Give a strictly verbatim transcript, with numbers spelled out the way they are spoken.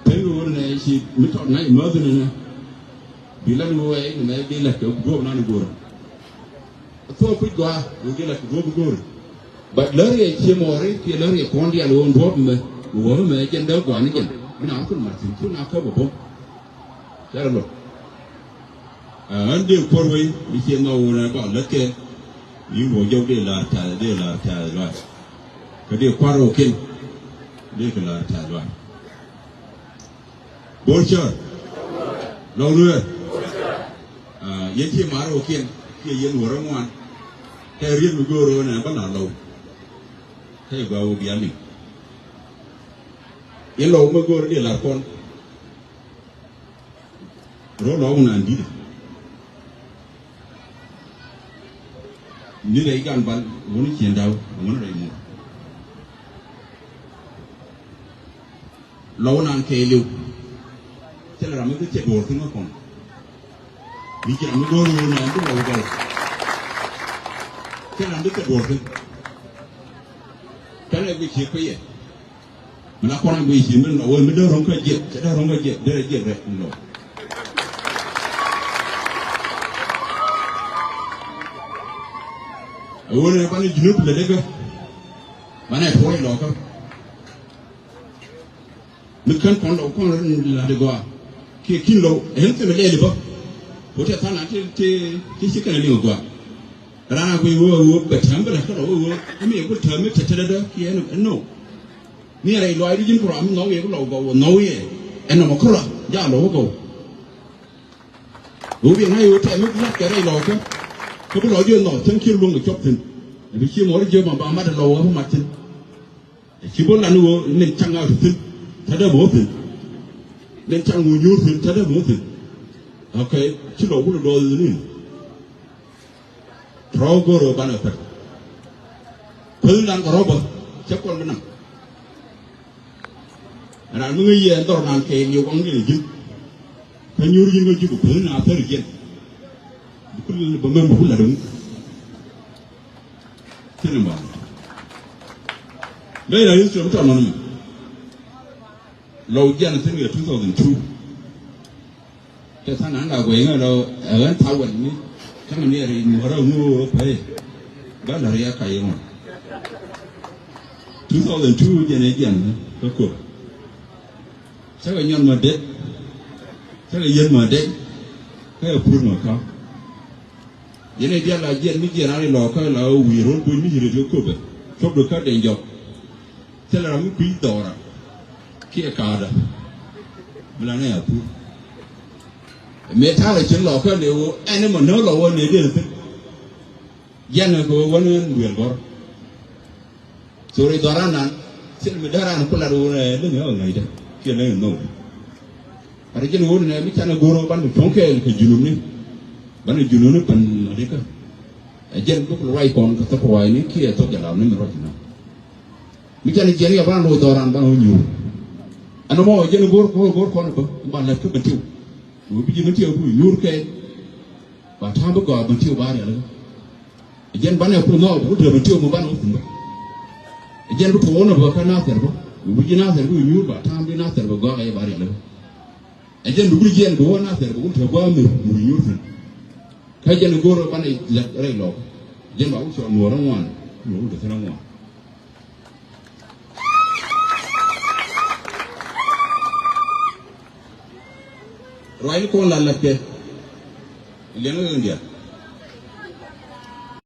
Pen ɣöö nɛ ci mi tɔt ŋa̱c mäth ni nɛ. Bi lät ɣöö ɛ ni mɛ bi lät kɛ duɔ̱ɔ̱p nan i̱ go̱o̱rä. Thuɔ̱k kui̱c gɔaa ɣöö bi lät kɛ duɔ̱ɔ̱p i̱ go̱o̱rä. But lär yɛ cie mɔɔri kiɛ lär yɛ kɔn diaal ɣöö duɔ̱ɔ̱p mɛ ɣöö mɛ jɛn dee gɔaa ni jɛn. Bi na kun mat thi̱n kun a käp ɛ bom. Cɛ rɛ lo̱k. Ɣän dee kuɔr wei mi cie nhɔk ɣöö nɛ gɔaa lät kɛ. Ni luɔc jɔk dee la̱r tɛ̈th dee la̱r tɛ̈th luac. Kä dee kua̱r ɣöö kin dee kɛ la̱r tɛ̈th luac. Bor cär. Lɔw nueer. Yɛn ci mar ɣöö kiɛn kiɛ yɛn wärä ŋuan. Kɛ riet mi go̱o̱r ɣöö nɛ bä la̱r lɔw. Kä yɛ gɔaa ɣöö bia liŋ. Yɛn lɔw mi go̱o̱r dee la̱r kɔn. Rɔ lɔw naan di̱t. Ni rɛy gan bal wuni cien daw wuni rɛy mur. Lɔw naan kɛɛliw. Cɛ lɛ ram mi bi cɛ duɔr thi̱n kä kɔn. Bi cɛ ram mi go̱o̱r wuni naan bi lɔw gɔw. Cɛ ram bi cɛ duɔr thi̱n. Kɛn ɛ bi ciek kä yɛ. Mi na kɔn a guiy ci mi lɔ wee mi dee ro̱ŋ kä jiɛk cɛ dee ro̱ŋ kä jiɛk dee rɛ jiɛk rɛ mi lɔ. A wee ni banɛ junub lɛ dee kä banɛ tuɔɔc lɔ kä. Mi kän kɔn lɔ kɔn rɛ la di gɔaa kiɛ kin lɔ ɛn thimɛ lɛɛli bä. Wee tɛ than a ti ti ti ci kɛn a liŋ a gɔaa. Raan a guiy wee wee bɛ tɛm bä lɛ kä lɔ wee wee mi yɛ gul tɛm mi tɛ tɛ dee dee kiɛ ɛn no. Ni rɛy lɔaacdu ji̱n ku ram mi nhɔk yɛ bi lɔw gɔw wä nhɔw yɛ. Ɛn nɔmɔ kärɔa jaal lɔw wä gɔw. Wä bi ŋa̱c wä tɛm mi lat kɛ rɛy lɔw kä. Kä bi lɔw ji̱ nhɔk cäŋ ciɛ luäŋ kɛ cɔp thi̱n. Ɛ bi ci mɔr ji̱ ma ba mat ɛ lɔw wä bi mat thi̱n. Ɛ ci bä lan wä nin caŋ a ti thi̱n. Ca dee bi wä thi̱n. Nin caŋ wä nyuur thi̱n ca dee bi wä thi̱n. Ok ci lɔw wä lɔ dɔɔth ni. Rɔw go̱r ɣöö banɛ pɛr. Kuäth nan kɛ rɔ̱ bä cä kɔn bi naŋ. Raan mi ŋäc yɛ dhɔr nan kɛɛl yɛ waŋ kɛnɛ ji̱n. Kä nyuur ji̱n kä ji̱ kɛ kuäth nan thäri jiɛn. Bi kul bä mɛm bi kul lat ŋu. Thi̱n in ba. Bɛ yɛ na yeth cuɛ mi tɔn nɔn mi. Lɔw jiɛn thi̱n kɛ two thousand two. Kɛ tha̱a̱ŋ an la guɛy ŋä lɔ ɛ ɣän tha̱a̱ŋ wɛl ni. Cäŋ ni ɛ ri nuɔ̱ɔ̱rä ŋu ɣöö pɛy. Bä lär yɛ kac ŋɔ. Two thousand two jɛn ɛ jiɛn kä kuɔth. Cä kɛ nyɔn mɔ det. Cä kɛ yien mɔ det. Kä ɛ pur mɔ ka̱. Yɛn ɛ diaal la jiɛn mi jiɛn an ilɔ kä la wi̱i̱ ro̱l buny mi ci ret kä köpɛ. Cop di kä den jɔk. Thilɛ ram mi kui̱ dhɔra kiɛ ka̱a̱dä. Mi la nɛ a pur. Mëë ta̱rɛ cin lɔ kä ni ɣöö ɛn mɔ nä lɔ wä ni diɛn thi̱n. Jiɛn kɛ ɣöö wä ni wiɛl gɔ̱r. Thori dhɔran nan thil mi dee ran ku lat wun ɛ leny ɛ ŋäcdä kiɛ leny ɛ nhok. Kat ji̱n wun nɛ mi canɛ go̱r ɣä ban kɛ cuɔ̱ŋ kɛɛl kɛ junubni. Ban kɛ junubni pän adikä. Ɛ jɛn buk ruac kɔn kɛ thok ruaacni kiɛ thok jɛ lamni mi ruac na. Mi canɛ jiɛn yɛ ban loc dhɔran ban wä nyuur. Ɛn mɔ jɛn go̱r go̱r go̱r kɔn bä ban lät kä bä tiw. Wä bi ji̱ bä tiw bi nyuur kɛɛl. Ba ta̱a̱ bi gɔaa bä tiw ba rialikä. Jɛn banɛ ku nhɔk bi ku te bä tiw mi banɛ wä thi̱n bä. Jɛn bi tuɔɔk ni bä kä Nathɛr bä. Bi ji̱ Nathɛr bi nyuur ba ta̱a̱ bi Nathɛr bä gɔaa kɛ ba rialikä. Jɛn bi ku jiɛn bi wä Nathɛr bi ku te gua̱a̱ mi bi nyuur thi̱n. Kä jɛn go̱o̱r banɛ lɛt rɛy lɔk. Jɛn ba ku cɔl nuɔɔr aŋuan nuɔɔr ku te thi̱n aŋuan. Ruacni kɔn la latkɛ. Liɛŋ ɣän diaal.